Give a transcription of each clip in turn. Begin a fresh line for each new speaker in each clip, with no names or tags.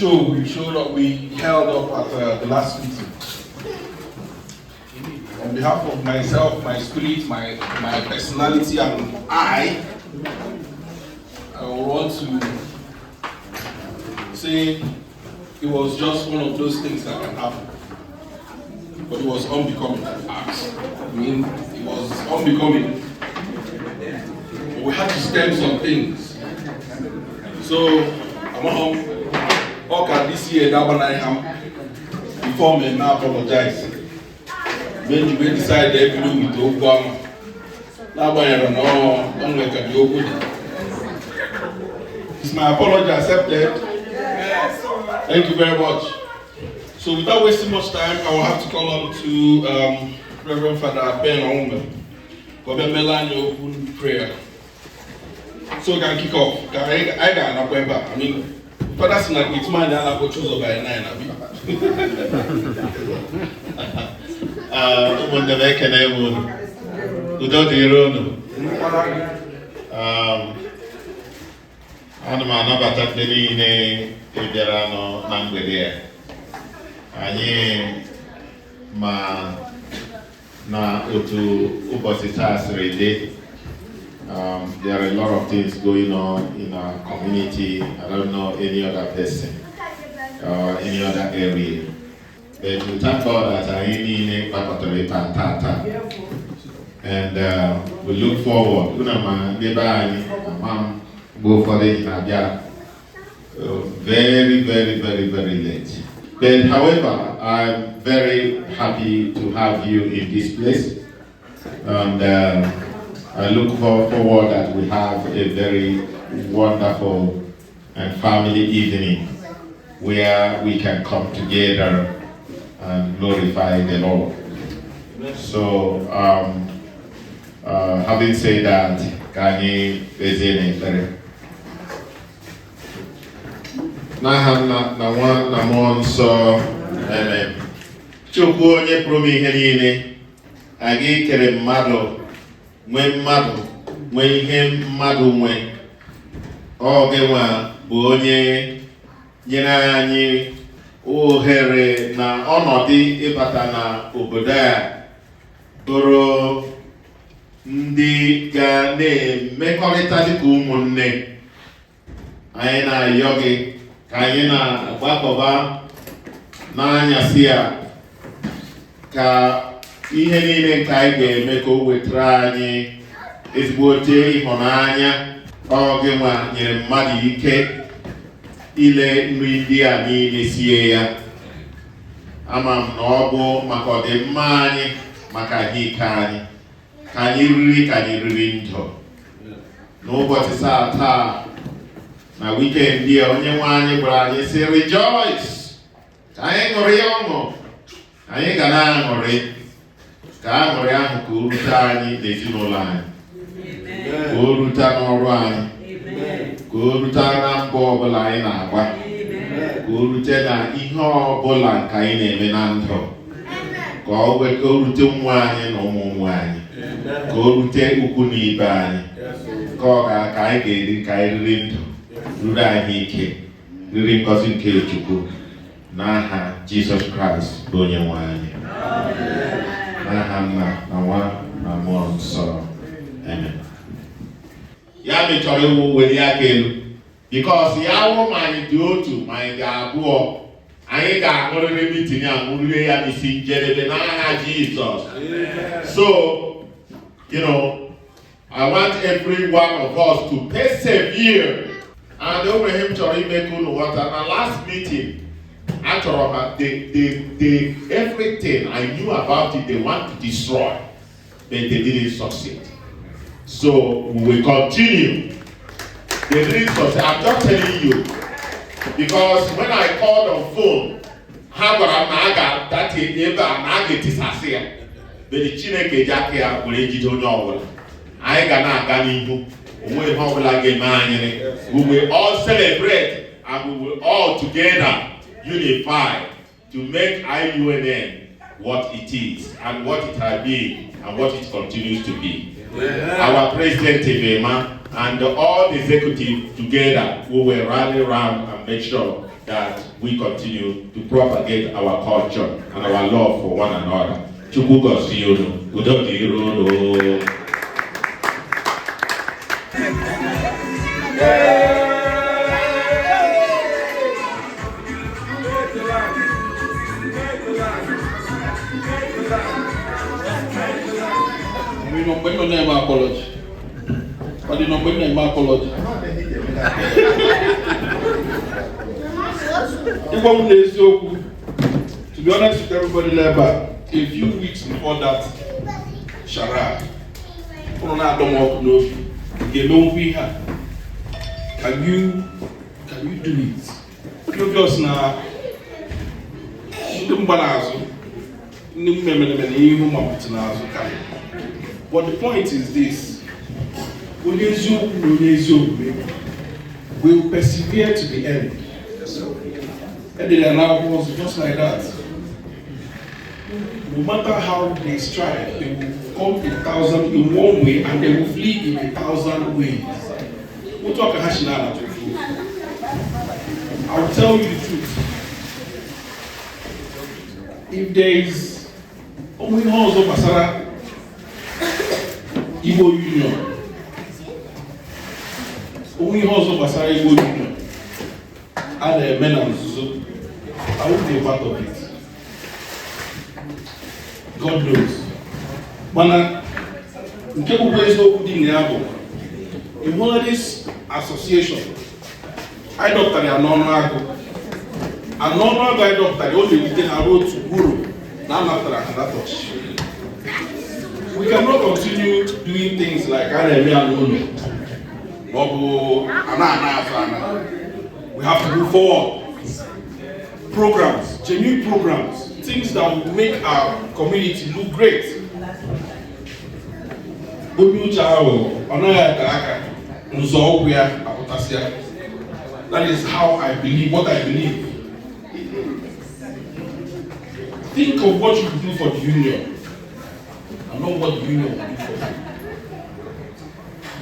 show we showed up, we held up at the last meeting. On behalf of myself, my spirit, my personality, and I want to say it was just one of those things that can happen. But it was unbecoming. I mean, it was unbecoming. But we had to stem some things. So, I'm home. Okay, this year, that one I am. Before me, now apologize. When you decide every with okwu ama, n'agbanyeghị na ọ nwere ka dị okwu dị. Is my apology accepted? Thank you very much. So without wasting much time, I will have to call on to Reverend Father Ben Onwume. Ka ọ bịa meela anyị open prayer. So we can kick off. Ka anyị ga-anakwa ebe a. I mean, Father sị na gateman anyị anakpọchi ụzọ by 9, abi?
Ụmụnne m, ekene m unu. Udo dịrị unu. Ana m anabata ndị niile bịara nọ na mgbede a. Anyị ma na otu ụbọchị taa siri dị, there are a lot of things going on in our community. I don't know any other person or any other area. But we thank God that anyị niile gbakọtara ebe a taa. And we look forward. Unu ma ndị be anyị, ama m mgbe ụfọdụ na-abịa very, very, very, very late. But however, I'm very happy to have you in this place. And I look forward that we have a very wonderful and family evening where we can come together and glorify the Lord. So, having said that, ka anyị kpezie n'ekpere. N'aha Nna na Nwa na Mmụọ Nsọ, amen. Chukwu onye pụrụ ime ihe niile, anyị kere mmadụ, nwee mmadụ, nwee ihe mmadụ nwee. Ọ gị nwa bụ onye nyere anyị ohere na ọnọdụ ịbata na obodo a, bụrụ ndị ga na-emekọrịta dịka ụmụnne. Anyị na-ayọ gị ka anyị na-agbakọba n'anyasị a, ka ihe niile nke anyị ga-eme ka o wetara anyị ezigbote ịhụnanya. Ọ gị nwa nyere mmadụ ike ile nri ndị a niile sie ya. Ama m na ọ bụ maka ọdịmma anyị, maka ahụike anyị, ka anyị riri, ka anyị riri ndụ n'ụbọchị saa taa na weekend a. Onye nwe anyị gwara anyị sị, "Rejoice," ka anyị ṅụrịa ọṅụ. Anyị ga na-aṅụrị, ka aṅụrị ahụ ka o rute anyị n'ezinụlọ anyị, ka o rute n'ọrụ anyị, ka o rute na mbọ ọbụla anyị na-agba, ka o rute na ihe ọbụla nke anyị na-eme na ndụ, ka o rute nwa anyị na ụmụ ụmụ anyị, ka o rute ukwu na ibe anyị, ka ọ ga ka anyị ga-eri, ka anyị riri ndụ, ruru anyị ike, riri ngọzi nke Chukwu, n'aha Jizọs Kraịst bụ onye nwe anyị. N'aha Nna na Nwa na Mmụọ Nsọ, amen. Ya mechọrọ iwu welie aka elu, because ya wụ ma anyị dị otu, ma anyị dị abụọ, anyị ga-aṅụrịrị meeting a, ṅụrịrị ya n'isi njedebe n'aha Jizọs. So I want every one of us to persevere, and o nwere ihe m chọrọ ime ka unu ghọta. Na last meeting, achọrọ ha the everything I knew about it, they want to destroy, but they didn't succeed. So we will continue. They didn't succeed. I'm just telling you because when I called on phone, ha gwara m na a ga-dati ebe a, na a ga-etisasị ya, but Chineke ji aka ya were jide onye ọbụla. Anyị ga na-aga n'ihu, onwe ihe ọbụla ga-eme anyị. We will all celebrate and we will all together unify to make IUNN what it is and what it has been and what it continues to be. Our president Ibema and all the executive together, we will rally round and make sure that we continue to propagate our culture and our love for one another. Chukwu gọzie unu, udo dịrị unu.
Mgbe nọ na-eme apology. Ọ dị na mgbe m na-eme apology. Ịgwa m n'eziokwu, to be honest with everybody n'ebe a, a few weeks before that charade, ụnụ na-adọ m ọkụ n'obi, ị ga-emenwukwu ihe a? Can you do it? Obvious na ndị mgba n'azụ, ndị mmemme na ihu mapụtụ n'azụ karị. But the point is this: onye eziokwu na onye ezi omume will persevere to the end. Edere ya n'akwụkwọ nsọ just like that. No matter how they strive, they will come a thousand in one way and they will flee in a thousand ways. Otu aka ha si na-anata ofu. I will tell you the truth. If there is ụmụ ihe ọzọ gbasara Igbo Union, ụmụ ihe ọzọ gbasara Igbo Union a na-eme na nzuzo, I won't be a part of it. God knows. Mana nke bụkwa eziokwu dị na ya bụ, ị hụla this association anyị dọpụtara ya n'ọnụ agụ, and n'ọnụ agụ anyị dọpụtara ya, ọ na-ewute ha ruo otu uru na anapụtara ha that ọchịchị. We cannot continue doing things like a na-eme ya n'ụlọ ma ọ bụ ana ana azụ ana. We have to move forward. Programs, genuine programs, things that will make our community look great. Onye uche ahụ ọ naghị ate aka nzọụkwụ ya apụtasịa. That is how I believe, what I believe. Think of what you do for the union and not what the union will do for you.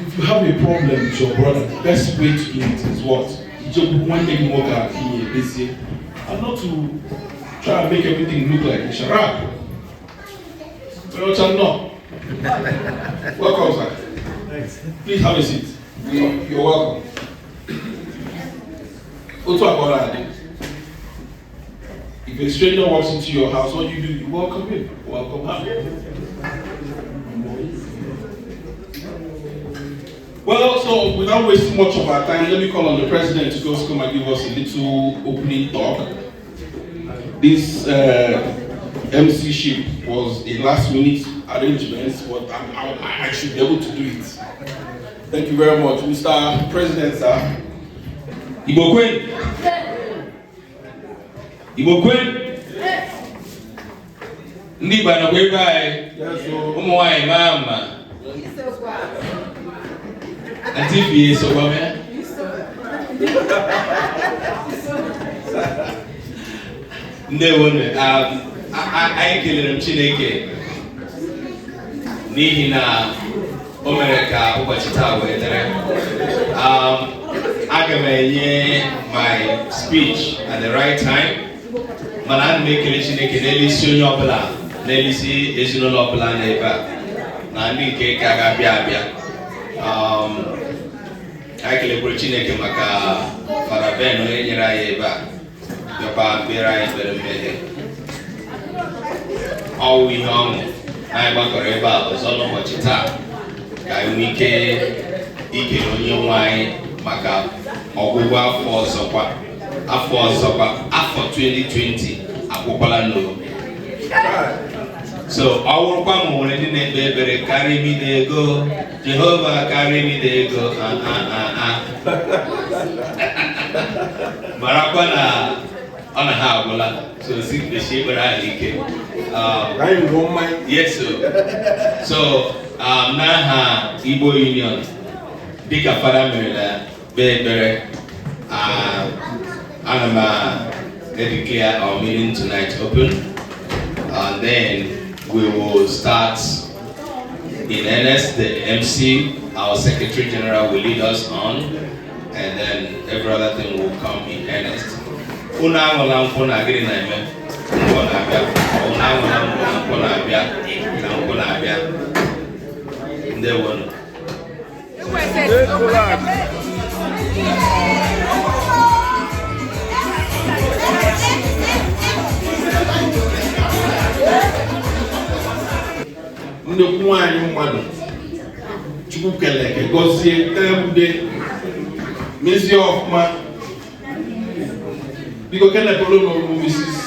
If you have a problem with your brother, the best way to do it is what? Ijekwu nwanne gị nwoke a ka ihe emezie, and not to try and make everything look like a charade. Onye ọcha, nnọọ. Welcome, sir.
Thanks.
Please have a seat. You're welcome. Otu a ka ọ na-adị. If a stranger walks into your house, what do you do? You welcome him. Welcome her. Well, so without wasting much of our time, let me call on the president to just come and give us a little opening talk. This MC-ship was a last-minute arrangement, but I should be able to do it. Thank you very much, Mr. President, sir.
Igbo kwen! Igbo kwen! Ndị Igbo nọkwa ebe anyị.
Yes, so
Ụmụ nwanyị maa mma. Aunty Fie sokwa m ya. Ndewo. Anyị kelere m Chineke n'ihi na o mere ka ụbọchị taa wee dịrị. Aga m enye my speech at the right time, mana ana m ekele Chineke n'elu isi onye ọbụla, n'elu isi ezinụlọ ọbụla nọ ebe a na ndị nke ka ga-abịa abịa. Anyị kelekwuru Chineke maka Fada Ben, onye nyere anyị ebe a bịakwa kpere anyị ekpere mmehie. Ọwụ ihe ọṅụ na anyị gbakọrọ ebe a ọzọ n'ụbọchị taa ka anyị nwee ike ikele onye nwe anyị maka ọgwụgwụ afọ ọzọkwa, afọ ọzọkwa, afọ 2020 agwụkwala n'o. So ọ wụrụkwa ma nwere ndị na-ekpe ekpere, "Carry me dey go, Jehova, carry me dey go," ah, ah, ah, ah. Marakwa na ọ na ha agwụla, so si kpesie ekpere ahụ ike.
Anyị ṅụọ mmanya.
Yes, so n'aha Igbo Union, dịka fada merela kpee ekpere, ana m declare our meeting tonight open, and then we will start in earnest. The MC, our Secretary General, will lead us on, and then every other thing will come in earnest. Unu aṅụla nkwụ na gịnị na-eme? Nkwụ na-abịa. Unu aṅụla nkwụ na nkwụ na-abịa, na nkwụ na-abịa. Ndewonu.
Nnekwu nwaanyị mmadụ Chukwu keleke gọzie tee ude mezie ọfụma. Biko kenepụrụ n'olu Mrs.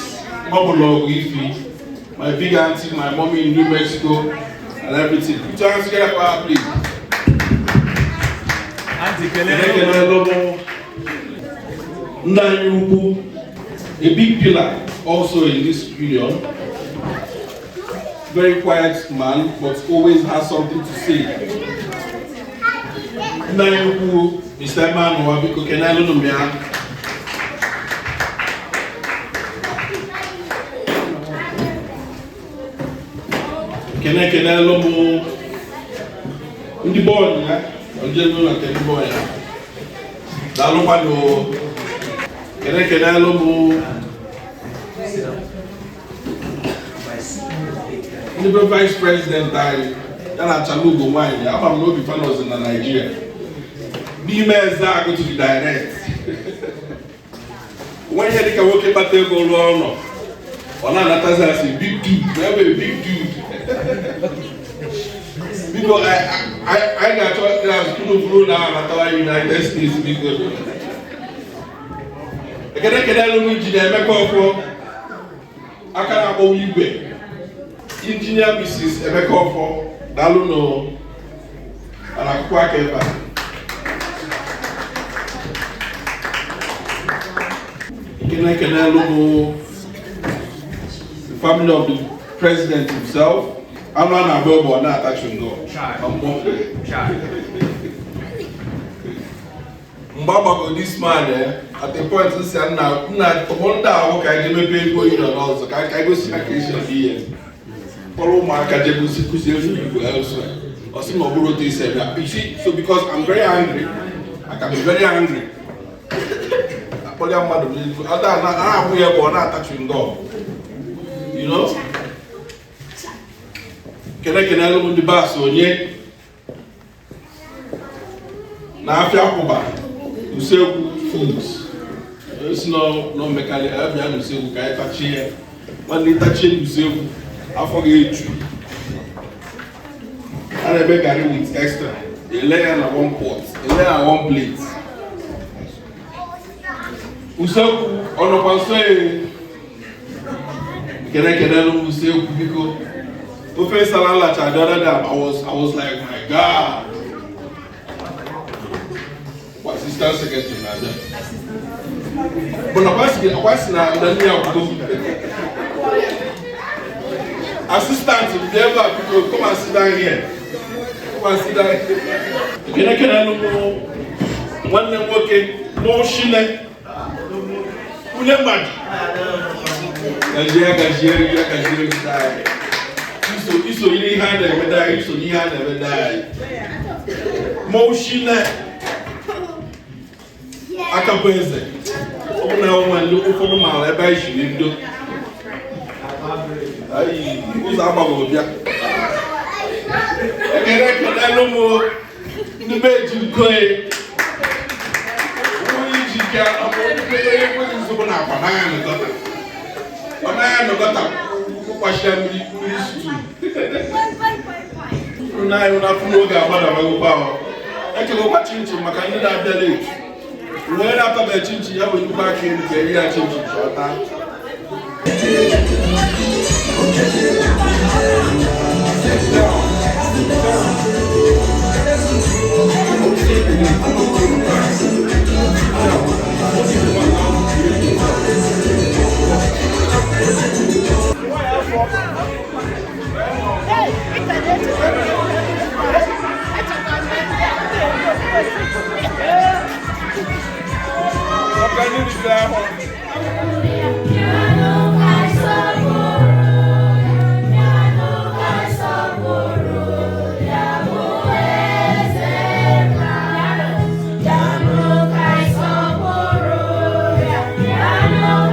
Mobologu Ifi, my big auntie, my mommy in New Mexico and everything. Put your hands together for her, please. Ekele m nna anyị ukwu, a big pillar also in this union, very quiet man but always has something to say. Nna anyị ukwu Mr. Emmanuel, biko kenelụnụ m ya. Kene kenelụ m ndị bọọlụ ya ọjọọ na nke ndị bọọlụ ya, daalụkwanụ. Kene kenelụ m ndị be vice president anyị ya na achala ugo nwaanyị. Ama m n'obi fanọzi na Nigeria n'ime eze agụ to the direct nwa ihe dịka nwoke kpata ego rụọ ụlọ, ọ na-anatazi asị big dude na ebe big dude. Biko, anyị ga-achọ unu bụrụ na anatawa United States. Biko, ekene kenelu m injinia Emeka Ọfọ, aka na-akpọwa igwe, Injinia Mrs. Emeka Ọfọ, daalụ nụ mana akwụkwọ aka ebe a. Ekene ekenelu m the family of the president himself. Anụ a na-agba egbe ọ na-atachi ngọ mgbe agbago this man at the point nsị nna nna tọgbọ ndị ahụ ka anyị mepee ego union ọzọ ka anyị gosi ha ka esi eme ihe, kpọrọ ụmụaka jegosi kụziere Igbo elsewhere. Ọ sị na ọ bụrụ otu esi eme. You see, so because I'm very angry, I can be very angry. Akpọrọ ya mmadụ n'elu ada na-akwụ ya bụ ọ na-atachi ngọ. Kene kenelu m ndị bas onye na afịa kwụba usekwu foods esi n'omekarị abịa n'usekwu ka anyị tachie ya. Nwanne, ịtachie n'usekwu, afọ ga-eju. A na-eme garri with extra, ele ya na one pot, ele ya na one plate. Usekwu ọnọkwa nso ee. Kene kenelu m usekwu, biko. Ofe nsala nlacha the other day, I was like, my God. Kwa assistant secretary na-abịa but ọkwa si na nne ya kwudo assistant bịa ebe a. Biko, come and sit down here, come and sit down here. Ekene kenelu m nwanne m nwoke n'oshine ule mmadụ gazie gazie ya gazie gị anyị iso iso ihe a na-emede anyị, iso n'ihe a na-emede anyị moshine aka bụ eze. Ọ bụ na onwe ndị ụfọdụ maara ebe anyị siri bido anyị ụzọ agbagoro bịa. Ekele ekelelu m ndị be ji nkoe onye iji ike onye enweghị nsogbu na akwa naghị anọgọta, ọ naghị anọgọta kwashia mmiri mmiri stew nna anyị n'afọ n'oge agbadabagokwa ahụ. Ekelekwa chinchin maka ndị na-abịa late wee na-atabeghị chinchin ya wee nnukwu aka elu ka enye ya chinchin ka ọ taa. Maka ndị riri ahụ.
Piano kai sọpụrụ, piano kai sọpụrụ, ya bụ eze Kraịst. Piano kai sọpụrụ ya, piano.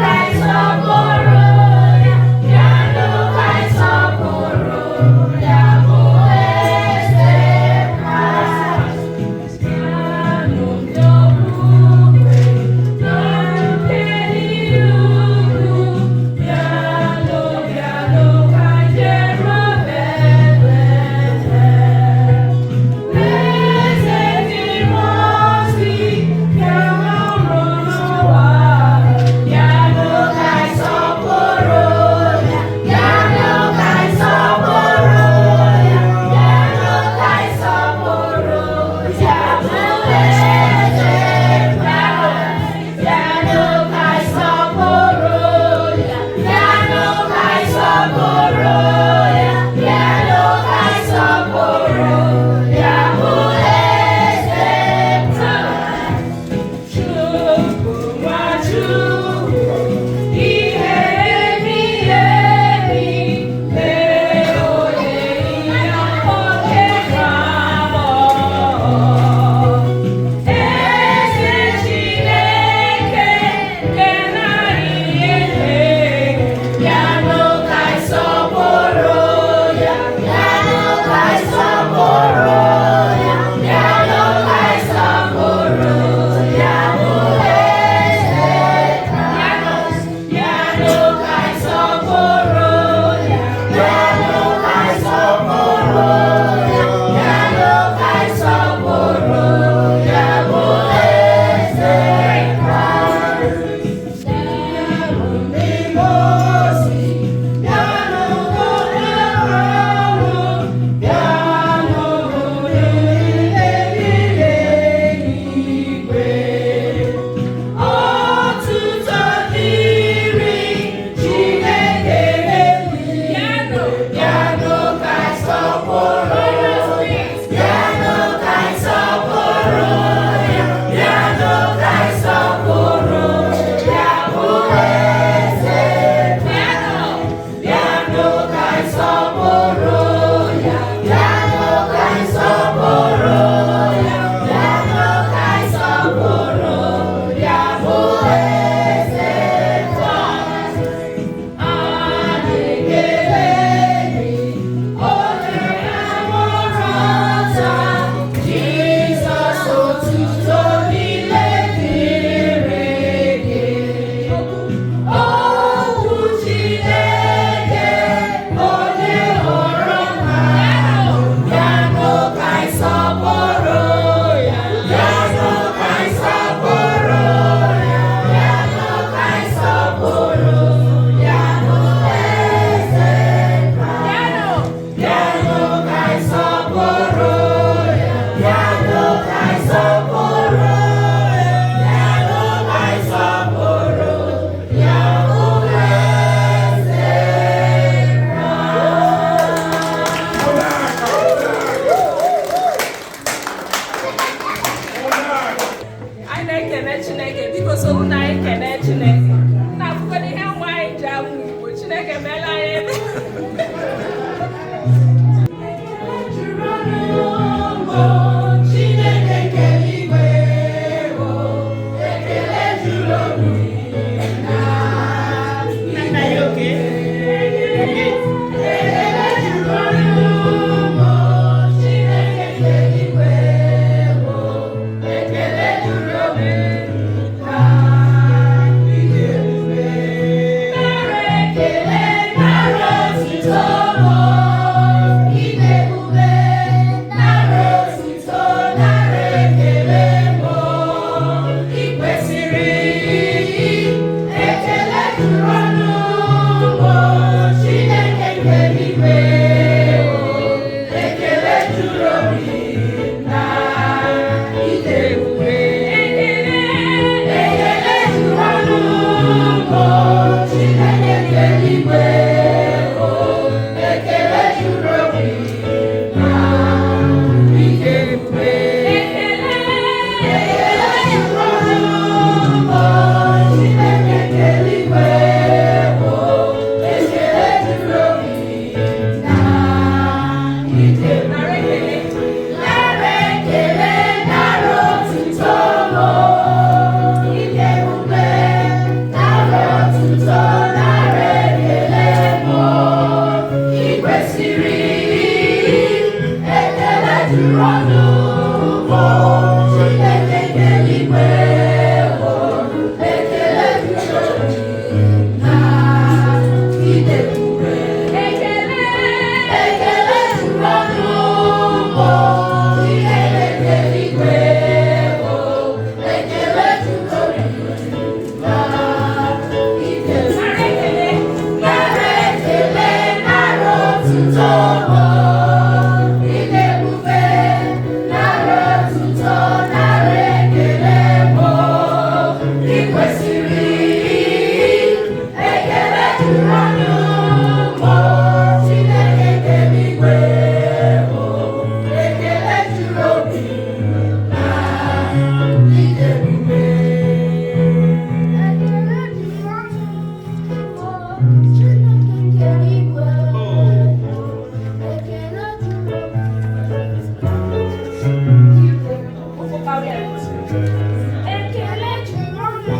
Ekele juru ọnụ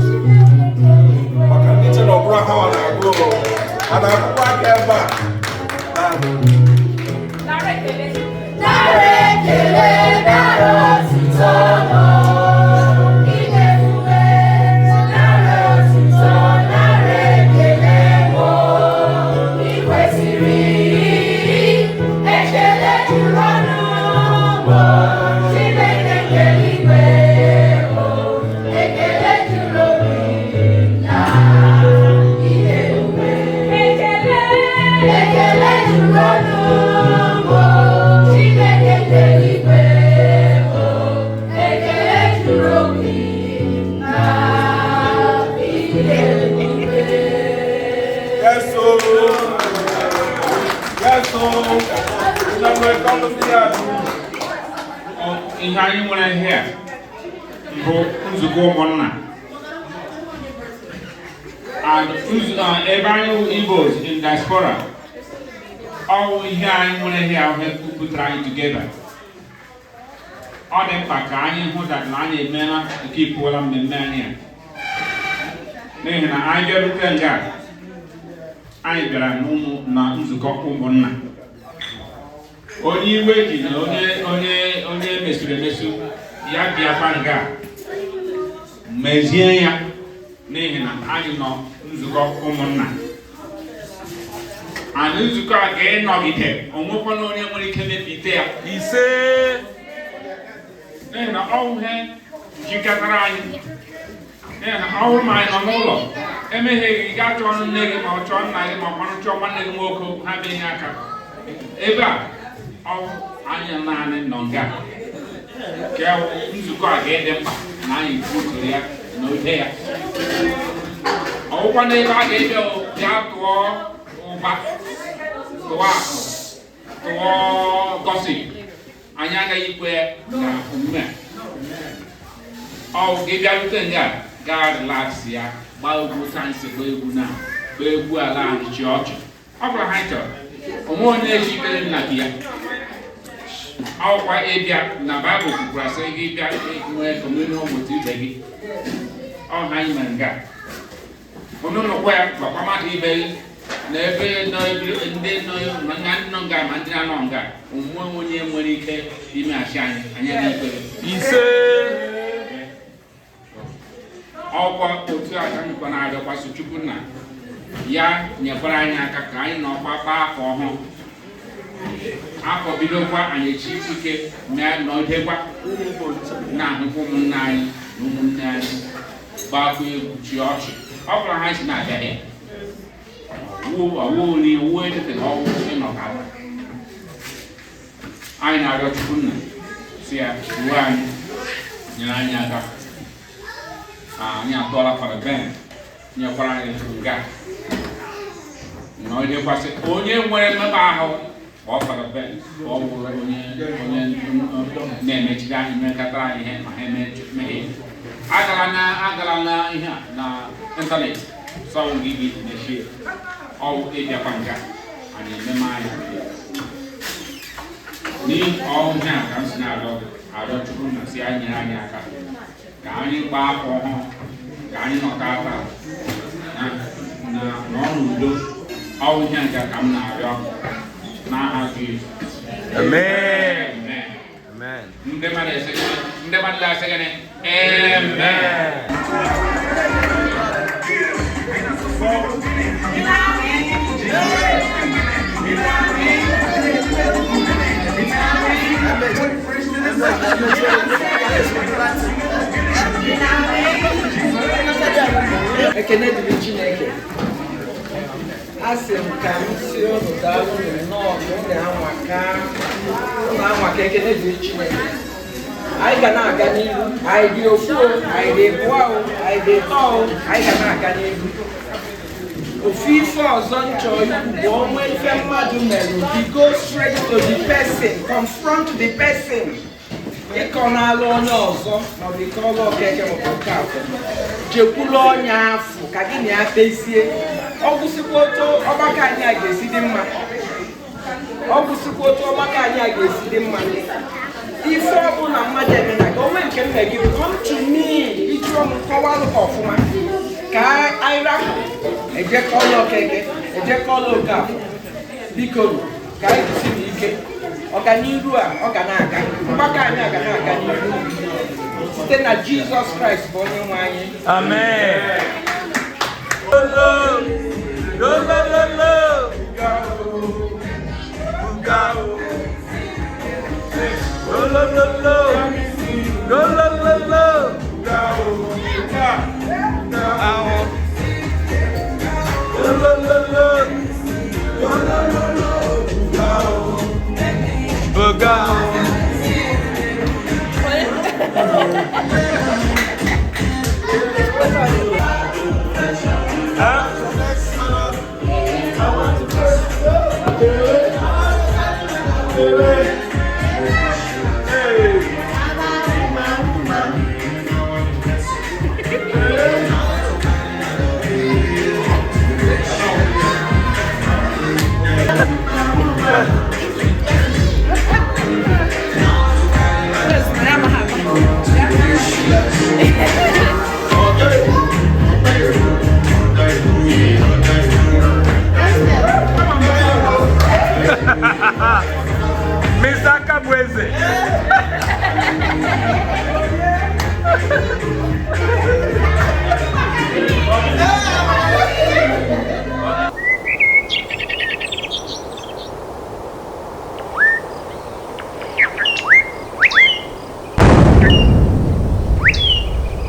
Chineke.
Maka ndị che na ọ bụrụ ha nwa na-agụ, a na-akwụkwọ aka ebe a.
Nara ekele, nara otito nọ, ide ebube, nara otito, nara ekele mụ, ị kwesịrị. Ekele juru ọnụ mụ, Chineke nke eluigwe mụ, ekele juru obi na ide ebube. Ekele, ekele juru ọnụ mụ, Chineke nke eluigwe mụ, ekele juru obi na ide ebube.
Yes, o. Yes, o. Una welcome to the
Ihe anyị nwere here bụ nzukọ ụmụnna and ebe anyị wụ Igbos in diaspora. Ọ wụ ihe anyị nwere here ahụ pụtara anyị together. Ọ dị mkpa ka anyị hụ that na anyị emeela nke ịpụọla mmemme anyị a, n'ihi na anyị bịarute nga anyị bịara n'ụmụ na nzukọ ụmụnna. Onye iwe ji na onye mesuru emesu ya bịakwa nga mezie ya, n'ihi na anyị nọ nzukọ ụmụnna anyị. Nzukọ a ga-ịnọgide, onwekwana onye nwere ike mepite ya.
Ise.
N'ihi na ọwụ ihe jikọtara anyị, n'ihi na ọ bụrụ ma anyị nọ n'ụlọ emegheghị, gị gaa chọọ nne gị ma ọ chọọ nna gị ma ọ kwanụ chọọ nwanne gị nwoke, ha bụ ihe aka ebe a. Ọ anyị naanị nọ nga ka nzukọ a ga-ịdị mkpa na anyị kwuturu ya na oche ya. Ọwụkwa n'ebe a ga-ebe bịa tụọ ụba, tụọ akụ, tụọ gossip, anyị agaghị ikwe na omume a. Ọ gị bịarute nga gaa relax ya, gbaa egwu sayensị, gbaa egwu na gbaa egwu ala anyị, chị ọchị. Ọ bụrụ ha anyị chọrọ onwe onye echi ikpere nna gị ya. Ọkwa ịbịa na Baịbụl kwukwara sị gị bịa nwee communion with ibe gị. Ọ ha anyị mere nga unu nụkwa ya, gwakwa mmadụ ibe gị na ebe nọ ebe ndị nọ ma ndị nọ nga ma ndị na-anọ nga, onwe onye nwere ike imeghachi anyị, anyị agaghị ikpere.
Ise.
Ọkwa otu a ka anyị na-arịọkwasị Chukwu nna ya nyekwara anyị aka ka anyị nọkwa kpaa afọ ọhụrụ, afọ bidokwa, anyị echi ike mee nọgidekwa na-ahụkwa ụmụnne anyị na ụmụnne anyị, gbakwa egwu, chi ọchị. Ọ bụrụ ha si na-abịaghị ọwụ ori owu etete na ọwụ ịnọkọ anyị na-arịọ Chukwu nna si ya ruo anyị, nyere anyị aka. Anyị atụọla Fada Ben nyekwara anyị nga na onye kwasị onye nwere mmekpa ahụ ọ Fada Ben ka ọ bụrụ onye onye na-emechiri anyị, mmekọtara anyị ihe ma ha emehie. Agala na ihe a na ịntanetị sọwụ gị gị mechie ọwụ ịbịakwa nga anyị ememe anyị n'ihi ọhụụ ihe a ka m si na-arịọ gị, arịọ Chukwu na si anyị nyere anyị aka ka anyị gbaa afọ ọhụrụ, ka anyị nọkọ aka na na nọ n'udo. Ọwụ ihe nke ka m na-arịọ n'aha Jizọs.
Amen.
Amen.
Amen.
Ndị mmadụ ese gịnị? Ndị mmadụ asị gịnị? Amen.
Ekene dịrị Chineke. A sị m ka m si unu daalụ nnọọ na unu anwaka, unu anwaka. Ekene dịrị Chineke. Anyị ga na-aga n'ihu. Anyị dị ofu o, anyị dị abụọ o, anyị dị ịtọ o, anyị ga na-aga n'ihu. Ofu ife ọzọ nchọ ikwu bụ, onwe ife mmadụ mere, bi go straight to the person, confront the person. Ịkọ n'ala onye ọzọ maọbụ ịkọọla Okeke maọbụ Okafọ, jekwula onye afọ ka gị na ya kpezie. Ọ gwụsịkwa otu ọgbakọ anyị a ga-esi dị mma, ọ gwụsịkwa otu ọgbakọ anyị a ga-esi dị mma. Ife ọbụla. eme gị, come to me. Ịjụọ m, kọwalụ ha ọfụma ka anyị rapụ ejekọla Okeke, ejekọla Okafọ. Biko, ka anyị jisi n'ike. Ọganiru a, ọ ga na-aga, mgbakọ anyị aga na-aga n'ihu site na Jizọs Kraịst bụ onye nwe anyị.
Amen. Lo, lo, lo, lo. Lo, lo, lo, lo. Lo, lo, lo, lo. Ahụ. Lo, lo, lo, lo. Lo, lo, lo, lo. Buga. Mr. Kabweze.